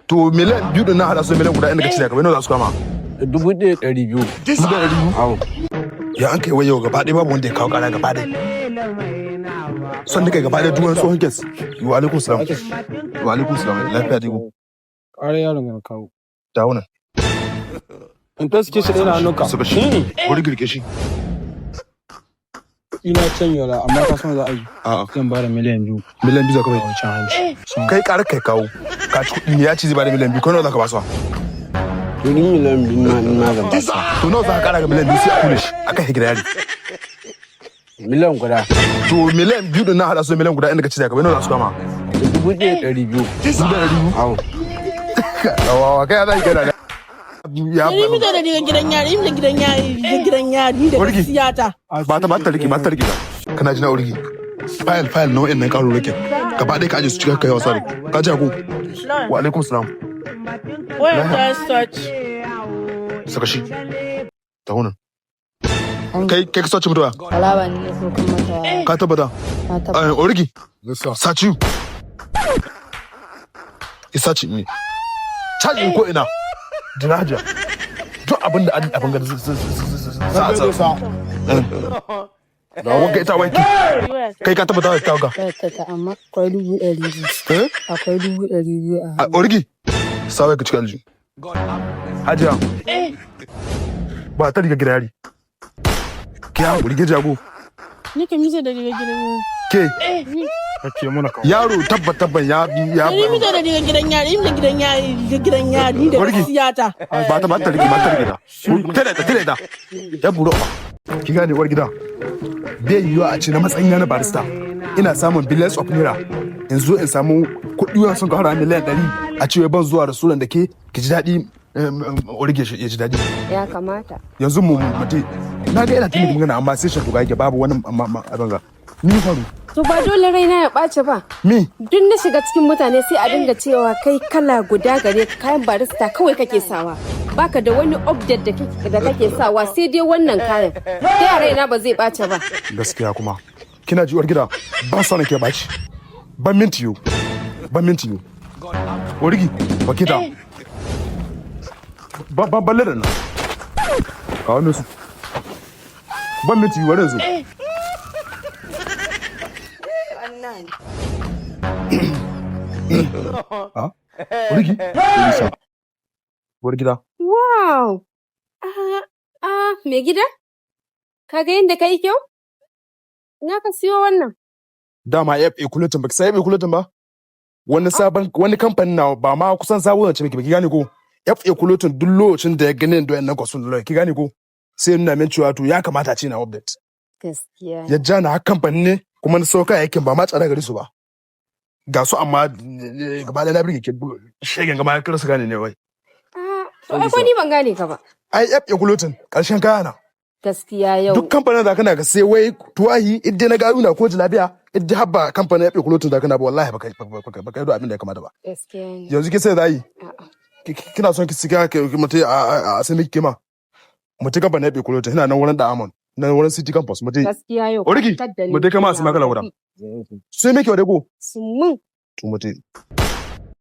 To, miliyan 2 din na hada su da miliyan 1 inda ka ci da ka nawa za su kama? 1,200. 1,200? Awo. Ya an kai wayo gaba ɗaya babu wanda ya kawo ƙara gaba ɗaya? Son da kai gaba ɗaya duwan tsohon case. Wa alaikum salam, wa alaikum salam. Lafiya dai ko? Ƙarar yaron ga kawo. Dawo nan. In ta suke shi ɗaya na hannunka. Suka shi wani girke shi. Ina can yola, amma ka san za a yi. A'a. Zan bada miliyan 2. Miliyan 2 za ka bai? Wancan hanci. Kai ƙarar kai kawo, ka ci kuɗi ne, ya ci zai bada miliyan 2. Kai nawa za ka ba su? To, ni miliyan 2 ma zan ba su. To, nawa za ka ƙara ga miliyan 2 sai a kule shi akan higida yari? Miliyan 1. To, miliyan 2 din na hada su da miliyan 1 inda ka ci da ka bai nawa za su kama? 1,200. 1,200? Awo. Wawa kai, ya za ki kai da ya? Ni mi da rigan gidan yari, mi da gidan yari, rigan gidan yari da Wargi. gaskiya ta. Ba ta rike, ba ta rike. Kana ji na urgi, file file na wa'annan karurrukin gaba ɗaya ka aje su cikin kai wasa da ka ji ko. Wa alaikum salam. Waya ta search. Saka shi ta wannan. Kai kai ka sace mutuwa? Wala ba ni na ɗaukan mata waya. Ka tabbata? Na tabbata. Eh, origi saci isaci ne caji ko ina diraja duk abin da abin ga za a sa wanka ita wanki. Kai ka tabbata ka ga? Wayar ta, amma akwai 200,000. Eh? Akwai 200,000 a A origi sawai ka cikin aljihu. Hajiya ba ta riga gida yari, ki hankuri ke jago. Ni ka mi da rigan gidan yari. Ke. Kake muna kawo. Yaro tabbat tabban ya ya. Ni mi da rigan gidan yari, mi da gidan yari, rigan gidan yari da Wargi. gaskiya ta. Ba ta rike, ba ta rike ta tare ta tare ta ya buro ba. Ki gane, uwar gida, bai yiwuwa a ce na matsayin na barista ina samun billions of naira, in zo in samu kuɗi wani sun kawo miliyan 100, a ce wai ban zuwa da sunan da ke ki ji daɗi, orige shi ya ji daɗi. Ya kamata. Yanzu mu mutu na ga ina tuni magana, amma sai shan tuga yake babu wani abin ga ni faru. To, ba dole raina ya ɓace ba. Mi? Duk na shiga cikin mutane sai a dinga cewa kai kala guda gare ka, kayan barista kawai kake sawa. Baka da wani update da kake sawa sai dai wannan kayan. Ta ya raina ba zai ɓace ba? Gaskiya kuma kina ji, uwar gida, ban son ke baci. Ban minti yo, ban minti yo. Origi wakita ban ban balle da nan kawo min su. Ban minti wani yanzu. Ah, origi uwar gida. Wow! Ah, ah, mai gida? Ka ga yadda ka yi kyau? Na ka siyo wannan? Dama FA Clothing, ba ki sai FA Clothing ba? Wani sabon wani kamfanin na ba ma kusan sabo zance miki ba, ki gane ko? FA Clothing duk lokacin da ya gane da wayannan kwasun da ki gane ko, sai nuna min cewa to ya kamata a ce na update. Gaskiya. Ya ja na har kamfanin ne kuma na sau kayayyakin ba ma tsada gare su ba. Ga su, amma gaba da na birge ke shegen gama ya kira su gane ne wai. Ah, to ai ko ni ban gane ka ba. Ai FA Clothing karshen kaya na. Gaskiya yau. Duk kamfanin da kana ga sai wai tuwahi idda na gayu na ko lafiya idda habba kamfanin FA Clothing da kana ba, wallahi baka yi abin da ya kamata ba. Gaskiya ne. Yanzu ki sai za yi. A'a. Kina son ki siga ki mutai a sai miki kima mutai kamfanin FA Clothing ina nan wurin da Amon nan wurin City Campus mutai. Gaskiya yau. Origi, kwantar da ni mu dai kama su kunya. makala guda. Sai miki wade ko? Sun mun. To, mutai.